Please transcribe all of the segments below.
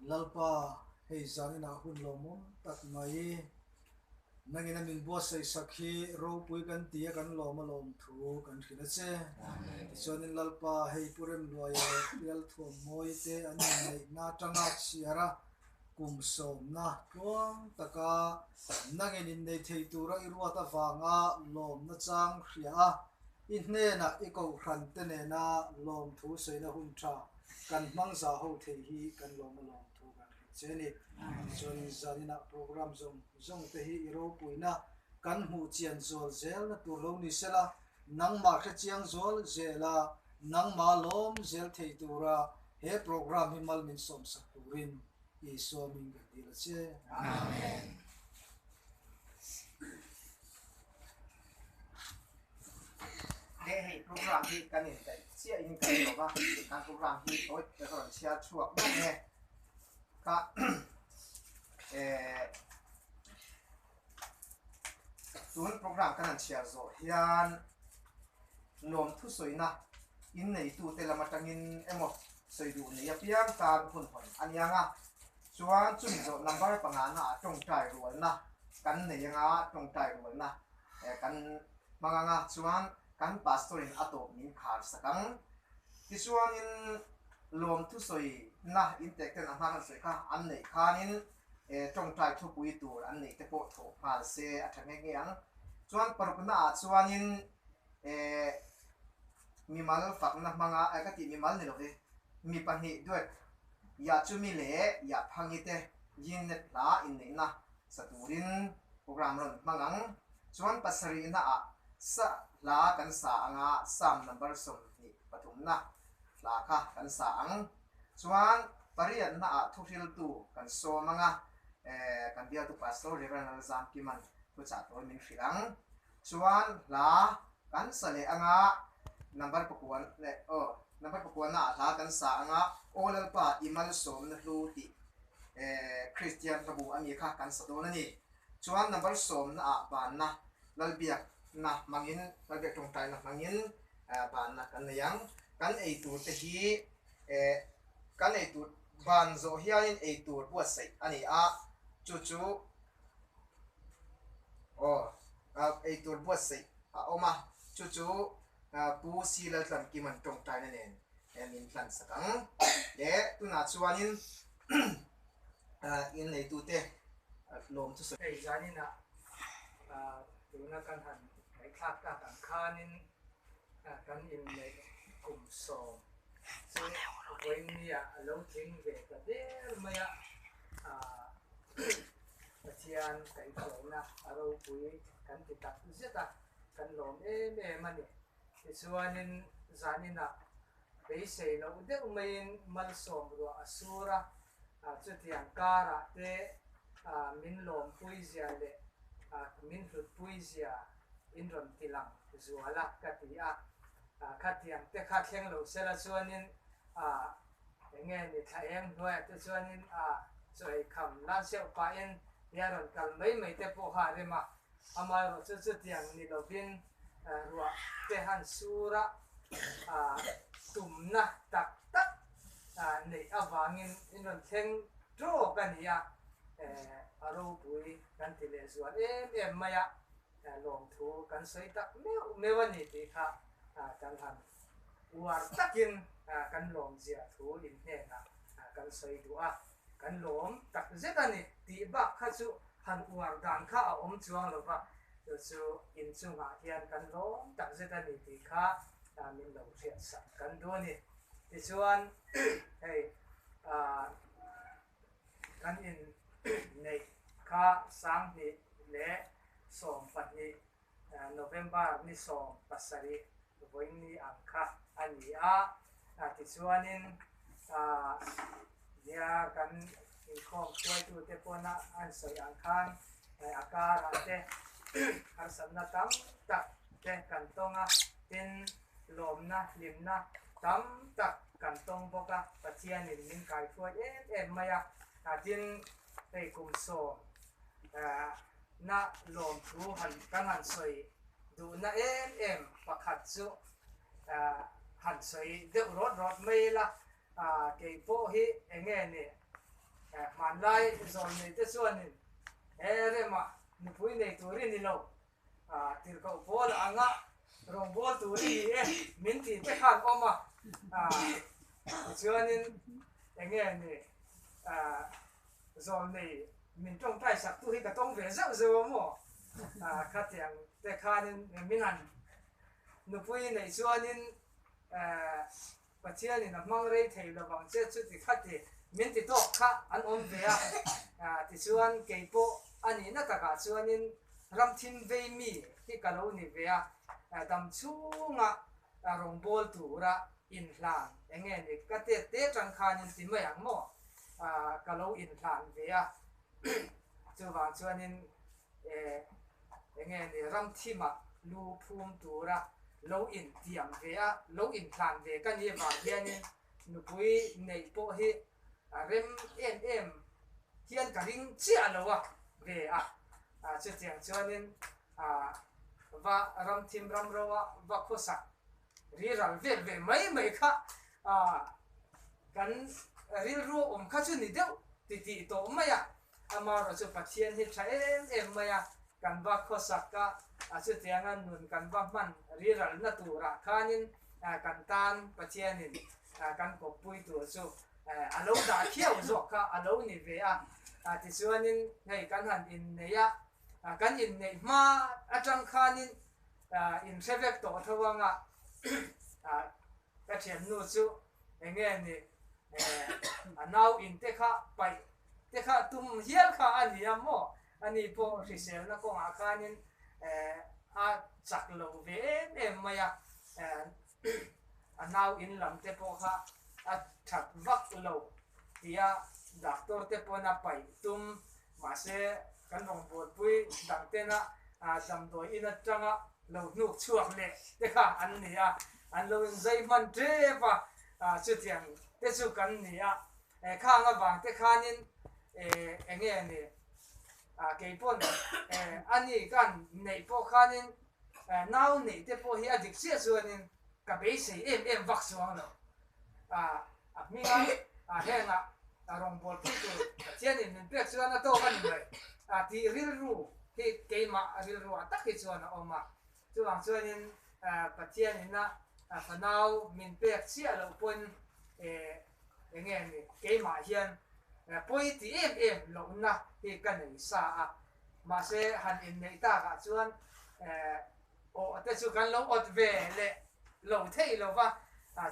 Lalpa, hei zaninah hun lawmawm tak mai. Nangin a min buatsaih sak hi ropui kan ti a, kan lawm a lawm thu kan hrilh a che. Tichuanin Lalpa, hei Pu Remluaia leh Pial Thuammawi te an inneihna atanga chhiar a, kum sawmna tluang taka nangin innei thei tura i ruat avanga lawmna chang hria a, i hnenah i kohhran te nena lawmthu sawina hun tha kan hmang za ho thei hi kan lawm a lawm thu kan hrilh che a ni. Tichuanin zaninah program zawng zawng te hi i ropuina kan hmuh chian zual zelna tur lo ni sela, nangmah hrechiang zual zela nangmah lawm zel thei tura he program hi mal min sawmsak turin Isua min kan dil a che. Amen. He hei program hi kan in daih chiah in kan lo va, kan program hi tawi te ka rawn chhiar chhuak mek nge. Ka eh tun program kan han chhiar zawh hian lawm thusawina in neitute lam atangin emaw sawi duh nei apiang tan hun hawn a ni ang a. Chuan chumi zawh number pangana ah tawngtai rualna kan nei anga tawngtai rualna kan hmang anga chuan kan pastor in a tawp min khar sak ang. Tichuanin lawmthu sawina intek ten a hma kan sawi kha an neih khanin tawngtai thupui tur an neih te pawh thawh nghal se a tha nghe nghe ang. Chuan parukna ah chuanin mimal fakna hmanga ka tih mimal ni love mi pahnih duet ya chumi leh ya phangi te Yinnet hla inneihna sa turin program rawn hmang ang. Chuan pasarihna ah sa hla kan sa anga Psalm number 23na hla kha kan sa ang. Chuan pariatna ah thuhriltu kan sawm anga kan bialtu Pastor Reverend Lalzamkiman thuchah tawi min hrilh ang. Chuan hla kan sa leh anga number pakuan leh aw number pakuanna ah hla kan sa anga Aw Lalpa i malsawmna hlu tih eh Kristian hlabu a mi kha kan sa dawn a ni. Chuan number sawmna ah banna Lalbiakna hmangin Lalbiak tawngtaina hmangin banna kan nei ang. Kan ei tur te hi eh kan ei tur ban zawh hianin ei tur buatsaih a ni a chu chu Aw, eitur buatsaih a awm a, chu chu Pu Si Laltlankima'n tawngtaina nen min hlan sak ang. Le tunah chuanin inneitute lawm chu sawi. Hei zaninah tuna kan han ngaihthlak tak ang khanin kan inneih kum sawm chu vawinia a lo tling ve ta der mai a. Pathian kaihhruaina a ropui kan ti tak zet a, kan lawm em em a ni. Tichuanin zaninah beisei loh deuh maiin malsawm ruah a sur a, chutiang karah te min lawmpui zia leh min hlutpui zia in rawn ti lang zual a ka ti a. Khatiang te kha thleng lo sela chuanin Eng nge ni thla eng hnuaiah te chuanin a chaw ei kham lan seuh pahin nia rawn kal mai mai te pawh kha a rem a, amaherawh chu chutiang ni lovin ruah te han sur a, tumna tak tak neih avangin in rawn thleng tawk a ni a, a ropui kan ti leh zual em em mai a, lawmthu kan sawi tak meuh meuh a ni tih kha kan han Uar takin kan lawmzia thu in hnenah kan sawi duh a, kan lawm tak zet a ni tih bak kha chu han uar dan kha a awm chuang lo va, chu chu in chungah hian kan lawm tak zet a ni tih kha min lo hriatsak kan duh a ni. Tichuan hei kan in neih kha 2012 November ni 17 vawiin ni ang kha a ni a, tichuanin nia kan inkhawm hruaitute pawna an sawi ang khan a karah te harsatna tam tak te kan tawng a, tin lawmna hlimna tam tak kan tawng bawk a, Pathianin min kaihruai em em mai a, tin hei kum sawm Na lawmthu han kan han sawi duhna em em pakhat chu han sawi deuh rawt rawt mai ila, kei pawh hi eng nge ni Hmanlai zawn nei te chuanin he rema nupui nei tur i ni lo, tirhkoh pawl anga rawngbâwl tur i ni e min tih te khan awm a. Tichuanin eng nge ni zawn nei min tawngtai sak tu hi ka tawng ve zeuh zeuh a maw? Khatiang te khanin min han nupui neih chuanin Pathianin a hmang rei thei lo vang che chuti khati min ti tawk kha an awm ve a, tichuan kei pawh a nihna takah chuanin ramthim vei mi hi ka lo ni ve a, dam chhunga rawngbâwl tura inhlan eng nge ni ka tet te tang khanin ti mai ang maw ka lo inhlan ve a, chuvang chuanin Eng nge ni ramthimah lu phum tura lo intiam ve a, lo inhlan ve ka nih vang hianin nupui neih pawh hi a rem em em hian ka ring chiah lo a ve a. Chutiang chuanin va ramthim ramro a va khawsak riral vel ve mai mai kha kan rilru awm kha chu ni deuh titih tawh mai a. Amaherawh chu Pathian hi tha em em mai a, kan va khawsak a, a chutianga nun kan va hman riralna turah khanin kan tan Pathianin kan kawppui tur chu a lo dah khiau zawk kha a lo ni ve a. Tichuanin hei kan han inneih a, kan inneih hma atang khanin inhre vek tawh tho anga ka thiannu chu enge ni a nau in te kha paih te kha tum hial kha a ni a maw? Ani pawh hriselna kawngah khanin a chak lo ve em em mai a, a nau in lam te pawh kha a that vak lo tia doctor te pawn a paih tum mahse kan rawngbawlpui dang tena damdawi in atanga lo hnuk chhuak leh te kha an ni a, an lo inzai hman tep a, chutiang te chu kan ni a. Khang avang te khanin eng nge ni keipawn a ni kan neih pawh khanin nau neih te pawh hi a dik chiah chuanin ka beisei em em vak chuang lo. A hminga hengah rawngbâwl pui tur Pathianin min pek chuan a tawk a ni mai tih rilru hi keimah rilruah tak hi chuan a awm a. Chuvang chuanin Pathianin a fanau min pek chiah loh pawn eng nge ni keimah hian pawi ti em em lohna hi ka nei sa a. Mahse han inneih takah chuan awh te chu kan lo awt ve leh lo thei lo va,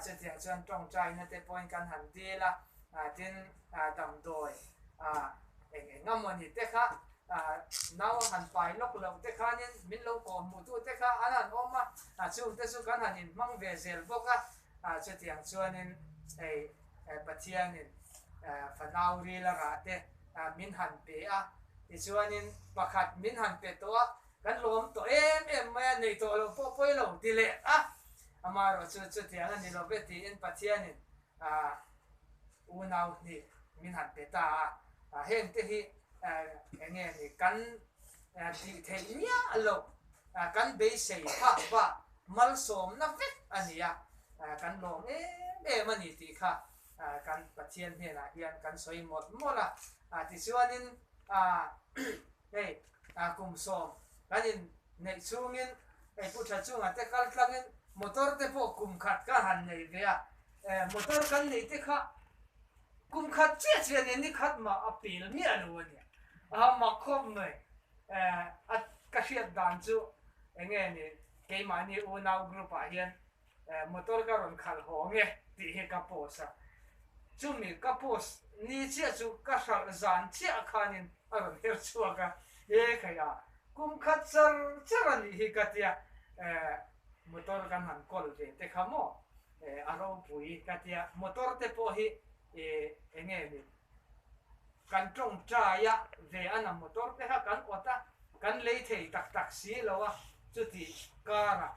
chutiang chuan tawngtaina te pawhin kan han dil a, tin damdawi eng eng emaw ni te kha nau han pai lawk loh te khanin min lo kawm hmuh tu te kha an han awm a, chung te chu kan han inhmang ve zel bawk a, chutiang chuanin hei Pathianin fanau ril a rah te min han pe a, tichuanin pakhat min han pe tawh a, kan lawm tawh em em mai a, nei tawh lo pawh pawi lo ti leh a, amaherawh chu chutiang a ni lo ve tiin Pathianin unau hnih min han pe ta a, heng te hi eng nge ni kan tih theih miah loh kan beisei phak bak malsawmna vek a ni a, kan lawm em em a ni tih kha kan Pathian hnenah hian kan sawi mawlh mawlh a, tichuanin hei kum sawm kan inneih chhungin hei Pu Thachunga te kal tlangin motor te pawh kum khat ka han nei ve a, motor kan neih te kha kum khat chiah chiah nen ni khat mah a pel miah lo a nia, a mak khawp mai a ka hriat dan chu eng nge ni keimahni unau group ah hian motor ka rawn khalh haw nge tih hi ka post a, chumi ka post ni chiah chu ka hralh zan chiah khanin a rawn her chhuak a, he khai a kum khat char char a nih hi ka tia motor kan han kawl ve te kha maw a ropui ka tia, motor te pawh hi eng nge ni kan tawngtai a ve a na motor te kha kan awt a kan lei thei tak tak si lo a chuti karah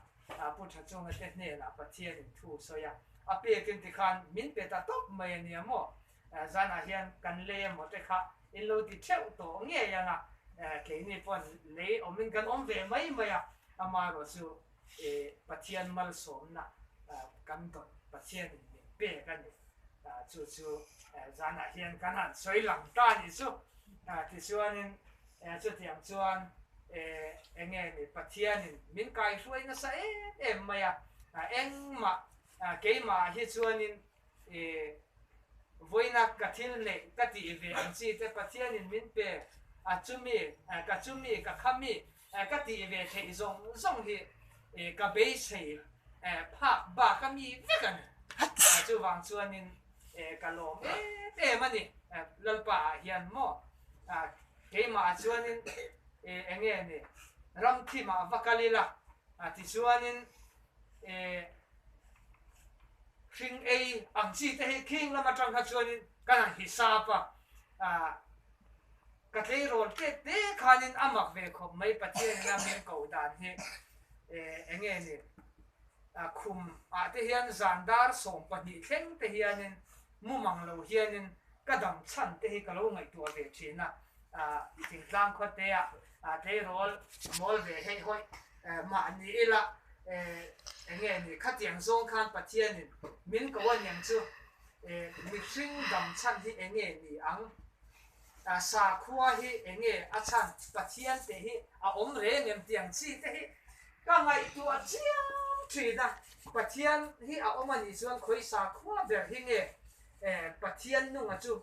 Pu Thachunga te hnenah Pathianin thu sawi a, a pekin tikhan min pe ta tawp mai a nia maw? Zanah hian kan lei emaw te kha in lo ti theuh tawh ngei ang a, keini pawn lei awmin kan awm ve mai mai a, amaherawh chu Pathian malsawmna kan dawt Pathianin min pek a ni. Chu chu. Zanah hian kan han sawi lang ta a nih chu. Tichuanin chutiang chuan enge ni Pathianin min kaihruai nasa em em mai a, engmah keimah hi chuanin vawiina ka thil neih ka tih ve ang chi te Pathianin min pe a chumi ka chumi ka khami ka tih ve theih zawng zawng hi ka beisei phak bak a mi vek a ni. Chuvang chuanin ka lawm em em a ni. Lalpa ah hian maw keimah chuanin eng nge ni ramthim ah va kal ila tichuanin hring ei ang chi te hi khing lam atang kha chuanin kan han hisap a. Ka tleirawl tet te khanin a mak ve khawp mai Pathian ina min koh dan hi eng nge ni khum ah te hian zan dar 12 thleng te hianin mumang lo hianin ka dam chhan te hi ka lo ngaihtuah ve thin a, thingtlang khaw te ah tleirawl mawl ve hei hawih mahni ila eng nge ni khatiang zawng khan Pathianin min ko aniang chu mihring dam chhan hi eng nge ni ang. Sakhua hi eng nge a chhan Pathian te hi a awm reng em tih ang chi te hi ka ngaihtuah chiang thin a, Pathian hi a awm a nih chuan khawi sakhua ber hi nge Pathian nunga chu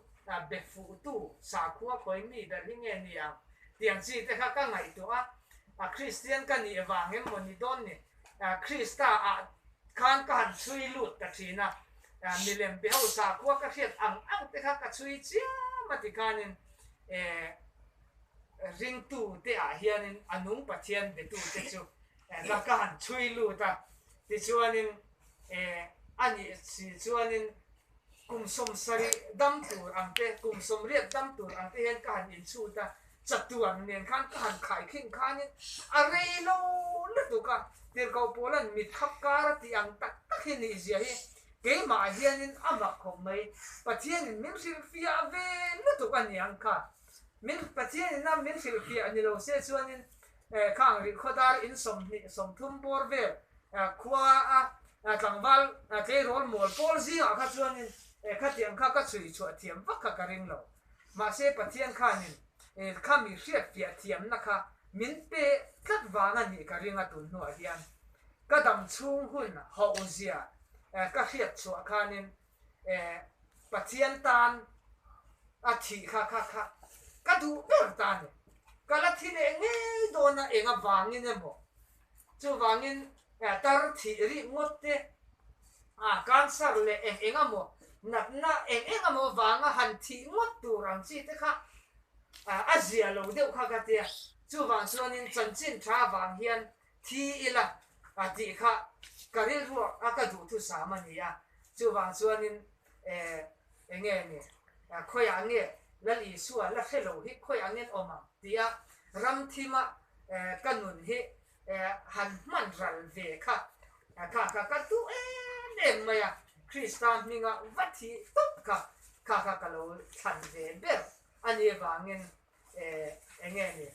be fuhtu sakhua khawi mi ber hi nge ni ang tih ang chi te kha ka ngaihtuah a, Kristian ka nih vang em maw ni dawn ni Krista ah khan ka han chhui lut ta thin a. Milem be ho sakhua ka hriat ang ang te kha ka chhui chiam a ti khanin ringtu te ah hianin a nung Pathian betu te chu ka ka han chhui lut a. Tichuanin a nih si chuanin kum 70 dam tur ang te, kum 80 dam tur ang te hian ka han inchhut a. Chatuan nen khan ka han khaikhing khanin a rei lo lutuk a, tirhkoh pawla'n mit khap kar a tih ang tak tak hi nih zia hi keimah hianin a mak khawp mai. Pathianin min hrilhfiah ve lutuk a ni ang kha. Min Pathianin a min hrilhfiah ni lo se chuanin khang rihkhawdar in 20 30 bawr vel khua a tlangval tleirawl mawl pawl zingah kha chuanin khatiang kha ka chhui chhuah thiam vak kha ka ring lo. Mahse Pathian khanin kha mi hriatfiah thiamna kha min pe tlat vang a nih ka ring a tun hnuah hian ka dam chhung hun hauhzia ka hriat chhuah khanin Pathian tan a thih kha kha kha ka duh ber ta a ni. Ka la thi leh ngei dawn a eng avangin emaw chuvangin tar thih rih ngawt te a cancer leh eng eng emaw natna eng eng emaw vanga han thih ngawt tur ang chi te kha a zia lo deuh kha ka tia. Chuvang chuanin chanchin tha vang hian thi ila a tih kha ka rilruak a ka duhthusam a ni a. Chuvang chuanin eng nge ni khawiah nge Lal Isua la hre lo hi khawiah nge an awm ang tia ramthima ka nun hi han hman ral ve kha kha kha ka duh em em mai a, Krista hminga va thih tawp kha kha kha ka lo thlan ve ber a ni avangin eng nge ni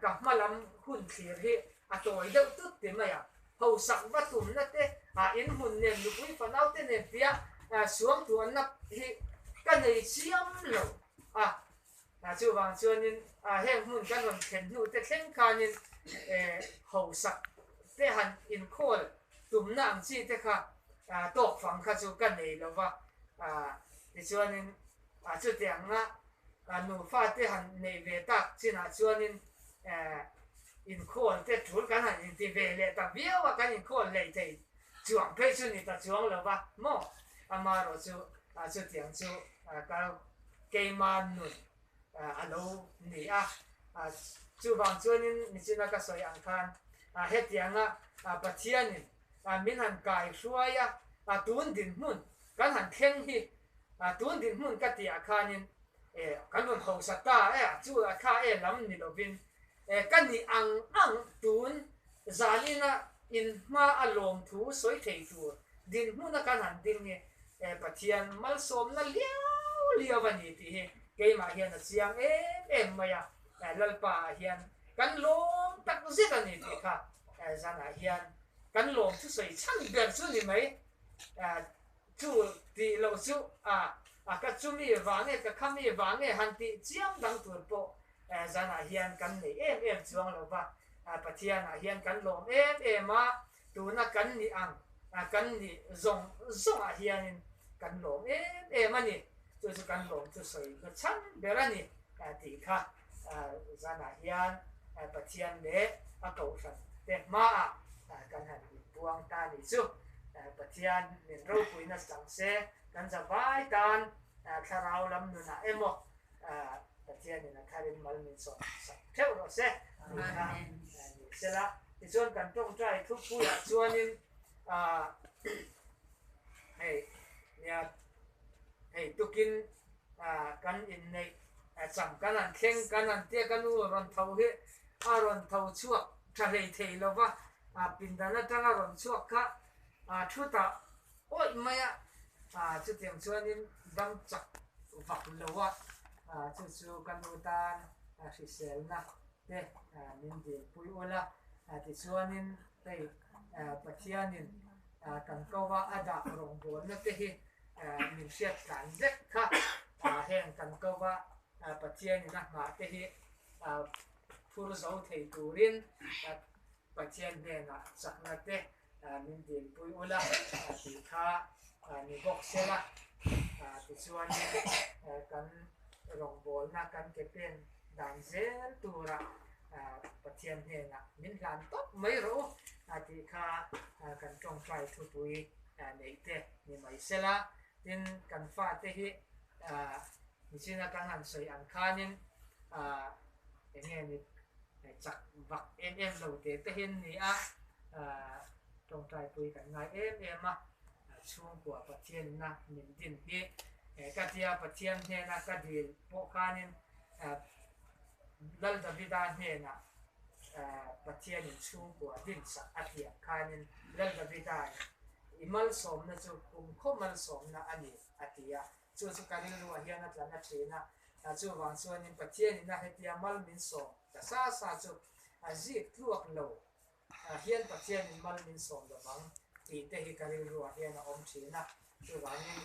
ka hma lam hun thlir hi a tawi deuh tut ti mai a, hausak va tumna te inhmun nen nupui fanau te nen tia suangtuahna hi ka nei chiam lo a. Chuvang chuanin heng hmun kan rawn thlen hnu te thleng khanin hausak te han inkhawl tumna ang chi te kha tawk fang kha chu ka nei lo va. Tichuanin chutianga nufa te han neih ve tak chinah chuanin inkhawl te tul kan han inti ve leh ta viau a, kan inkhawl hlei thei chuang phei chu ni ta chuang lo va maw? Amaherawh chu chutiang chu ka keima nun a lo ni a. Chuvang chuanin nichina ka sawi ang khan hetianga Pathianin min han kai hruai a, tun dinhmun kan han thleng hi, tun dinhmun ka tih ah khanin kan rawn hausa ta e, chu a thla e lam ni lovin ka nih ang ang tun zanina inhma a lawmthu sawi thei tur Dinhmuna kan han ding hi Pathian malsawmna liau liau a ni tih hi keimah hian a chiang em em mai a, Lalpa ah hian kan lawm tak zet a ni tih kha zanah hian kan lawm thusawi chhan ber chu ni mai, chu tih loh chu a. A ka chumi vang nge ka khami vang nge han tih chiang dang tur pawh zanah hian kan nei em em chuang lo va. Pathianah hian kan lawm em em a, tuna kan nih ang kan nih zawng zawngah hianin kan lawm em em a ni. Chu chu kan lawm chu sawi na chhan ber a ni tih kha zanah hian Pathian leh a kohhran te hmaah kan han inpuang ta ni chu. Pathian min ropuina chang se kan za vai tan thlarau lam nunah emaw Pathianin a tharin mal min sawm sak theuh rawh se tih kha ni sela. Tichuan kan tawngtai thupuiah chuanin hei nia hei tukin kan inneih cham kan han thleng kan han tia ka nu rawn tho hi a rawn tho chhuak tha hlei thei lo va, pindan atanga rawn chhuak kha thutah awih mai a, chutiang chuanin dam chak vak lo a, chu chu ka nu tan hriselna te min dilpui ula, tichuanin hei Pathianin kan ko a a dah rawngbawlna te hi min hriat tlan vek kha, heng kan ko a Pathianin a nghah te hi phur zo thei turin Pathian hnenah chakna te min dilpui ula tih kha ni bawk sela. Tichuanin kan rawngbawlna kan ke pen dan zel tura Pathian hnenah min hlan tawp mai rawh u tih kha kan tawngtai thupui neih te ni mai sela. Tin, kan fate hi nichina kan han sawi ang khanin eng nge ni chak vak em em lo te te hi an ni a, tawngtaipui kan ngai em em a, chhungkua Pathianna min din hi ka tia Pathian hnena ka dil pawh khanin Lal Davida hnenah Pathianin chhungkua din sak a tiang khanin Lal Davida i malsawmna chu kumkhaw malsawmna a ni a ti a. Chu chu ka rilruah hian a tla na thin a, chuvang chuanin Pathianin a hetia mal min sawm ta sa sa chu a zik tluak lo hian Pathianin mal min sawm lovang tih te hi ka rilruah hian a awm thin a, chuvangin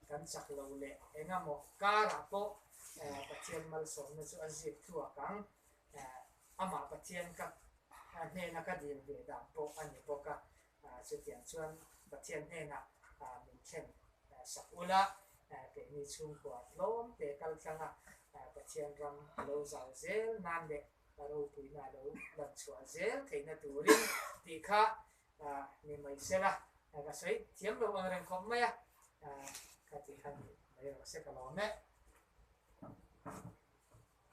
kan chak lo leh engemaw karah pawh Pathian malsawmna chu a zik tluak ang, amah Pathian ka hnena ka dil ve dan pawh a ni bawk a. Chutiang chuan Pathian hnenah min thlen sak ula, keini chhungkua tlawm te kal tlanga Pathian ram a lo zau zel nan leh a ropuina a lo lan chhuah zel theihna turin tih kha ni mai sela, ka sawi thiam lo ang reng khawp mai a, ka ti kha ni mai rawh se ka lawm e.